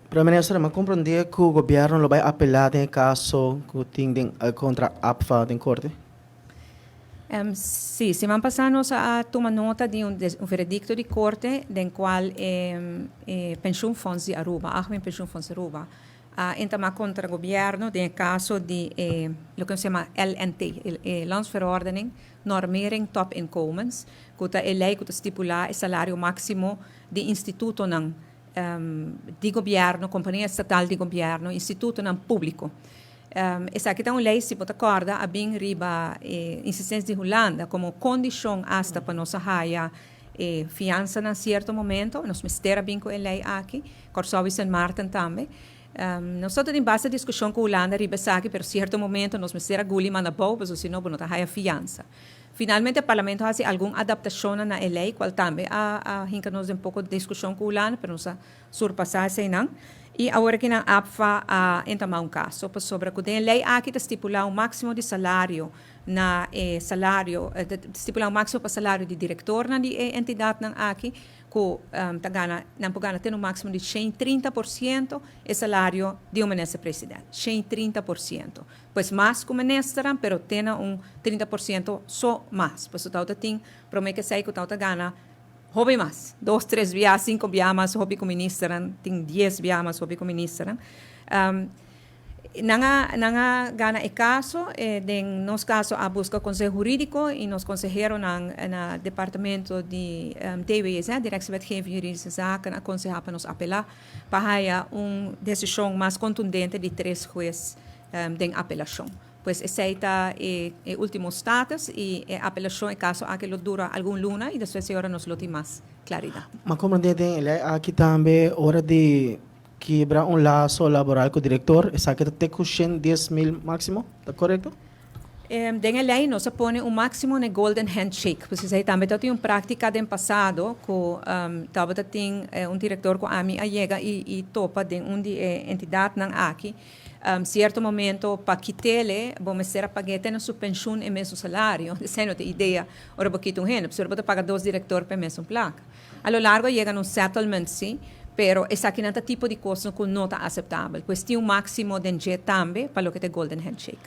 Prome Minister, mi a comprende cu gobierno lo bay apela den e caso cu tin den contra APFA den corte? Si, siman pasa nos a tuma nota di un veredicto di corte den cual e Pensioenfonds di Aruba, Algemeen Pensioenfonds Aruba, a entama contra gobierno den e caso di e loke nos yama LNT, e Landsverordening Normering Topinkomens, cu ta e ley cu ta stipula e salario maximo di institutonan di gobierno, compania estatal di gobierno, institutonan publico. Esaki ta un ley, si bo ta corda, a bin riba e insistencia di Hulanda como condicion hasta pa nos a haya e fiansa na cierto momento. Nos mester a bin cu e ley aki, Corsou y Sint Maarten tambe. Nos ta tin basta discusion cu Hulanda riba esaki, pero cierto momento nos mester a guli manda bou, pasobra si no bo no ta haya fiansa. Finalmente Parlamento a haci algun adaptacionnan na e ley, cual tambe a hinca nos den poco discusion cu Hulanda, pero nos a surpasa eseinan. Y awor aki nan APFA a entama un caso, pasobra cu den e ley aki ta stipula un maximo di salario na e salario, ta stipula un maximo pa salario di directornan di e entidadnan aki, cu ta gana, nan por gana te un maximo di 130% e salario di un minister president, 130%. Pues mas cu ministernan, pero te na un 30% so mas. Pues tawata tin prome cu esey cu tawata gana hopi mas, dos, tres bia, cinco bia mas hopi cu ministernan, tin 10 bia mas hopi cu ministernan. Nan a gana e caso, den nos caso a busca conseho huridico y nos conseheronan na departamento di DWZ, Directie Wetgeving Juridische Zaken, a conseha pa nos apela pa haya un decision mas contundente di tres hues den apelacion. Pues esey ta e ultimo status y e apelacion, e caso aki lo dura algun luna y despues ora nos lo tin mas claridad. Ma comprende den ley aki tambe ora di kibra un laso laboral cu director, esaki ta te cu 110 mil maximo, ta corecto? Den e ley nos a pone un maximo na golden handshake. Pues esey tambe tin un practica den pasado cu tabata tin un director cu ami a yega y topa den un di entidadnan aki. Cierto momento pa kit'ele, bo mester a pag'e na su pensioen e mesun salario. Esey no ta idea. Ora bo kita un hende, bo ta paga dos director pa mesun placa. A lo largo yega un settlement, si, pero esaki no ta tipo di cos cu no ta aceptabel. Pues tin un maximo den dje tambe pa loke ta golden handshake.